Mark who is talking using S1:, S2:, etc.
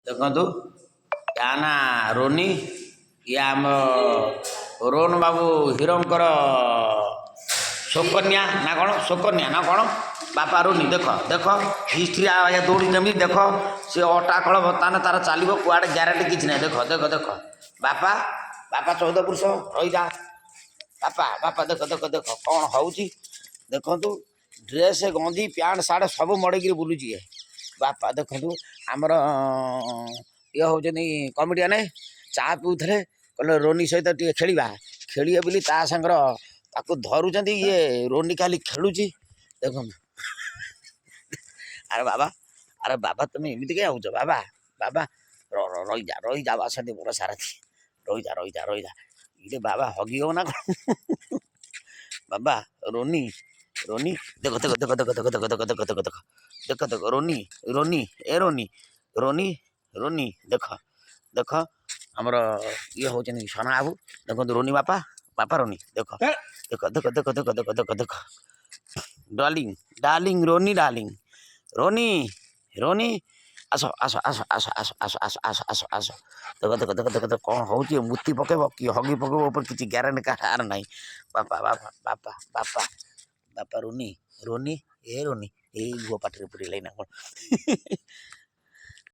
S1: ଦେଖନ୍ତୁ, ୟା ନା ରୋନି। ଇଏ ଆମ ରୋହନ ବାବୁ ହିରୋଙ୍କର ସୁକନ୍ୟା ନା କ'ଣ, ସୁକନ୍ୟା ନା କ'ଣ। ବାପା ରୋନି, ଦେଖ ଦେଖ, ହିଷ୍ଟ୍ରି ଆଜ୍ଞା ଦୌଡ଼ି କେମିତି ଦେଖ। ସେ ଅଟା କଳ ବର୍ତ୍ତମାନ ତାର ଚାଲିବ କୁଆଡ଼େ, ଗ୍ୟାରେଣ୍ଟି କିଛି ନାହିଁ। ଦେଖ ଦେଖ ଦେଖ, ବାପା ବାପା, 14 ପୁରୁଷ ରହିଯା ବାପା ବାପା। ଦେଖ ଦେଖ ଦେଖ କ'ଣ ହେଉଛି ଦେଖନ୍ତୁ। ଡ୍ରେସ୍, ଗଞ୍ଜି, ପ୍ୟାଣ୍ଟ, ସାର୍ଟ ସବୁ ମଡ଼େଇକିରି ବୁଲୁଛି ଇଏ ବାପା। ଦେଖନ୍ତୁ, ଆମର ଇଏ ହେଉଛନ୍ତି କମିଡ଼ିଆନ। ଚା ପିଉଥିଲେ, କହିଲେ ରୋନି ସହିତ ଟିକେ ଖେଳିବା। ଖେଳିବେ ବୋଲି ତା ସାଙ୍ଗର ତାକୁ ଧରୁଛନ୍ତି। ଇଏ ରୋନି ଖାଲି ଖେଳୁଛି ଦେଖନ୍ତୁ। ଆରେ ବାବା, ଆରେ ବାବା, ତୁମେ ଏମିତି କାଇଁ ହଉଛ ବାବା? ବାବା, ରହିଯା ରହିଯା। ବାସନ୍ତି ମୋର ସାରଥି, ରହିଯା ରହିଯା ରହିଯା। ଇରେ ବାବା, ହଗି ହବ ନା କ'ଣ ବାବା? ରୋନି ରୋନି, ଦେଖ ଦେଖ ଦେଖ ଦେଖ ଦେଖ ଦେଖ ଦେଖ ଦେଖ ଦେଖ ଦେଖ ଦେଖ ଦେଖ, ରୋନି ରୋନି, ଏ ରୋନି ରୋନି ରୋନି, ଦେଖ ଦେଖ। ଆମର ଇଏ ହେଉଛନ୍ତି ସନା ବାବୁ। ଦେଖନ୍ତୁ ରୋନି ବାପା, ବାପା ରୋନି, ଦେଖ ଦେଖ ଦେଖ ଦେଖ ଦେଖ ଦେଖ ଦେଖ ଦେଖ। Darling darling Ronnie, darling Ronnie Ronnie, ଆସ ଆସ ଆସ ଆସ ଆସ ଆସ ଆସ ଆସ ଆସ ଆସ। ଦେଖ ଦେଖ ଦେଖ ଦେଖ ଦେଖ କ'ଣ ହେଉଛି। ମୂତି ପକେଇବ କି ହଗି ପକେଇବ ଉପରେ କିଛି ଗ୍ୟାରେଣ୍ଟି କାହାର ନାହିଁ। ବାପା ବାପା ବାପା ବାପା ବାପା, ରୋନି ରୋନି, ଏ ରୋନି, ଏଇ ଘୁଅ ପାଟିରେ ପୁରେଇଲାଇ ନା କ'ଣ?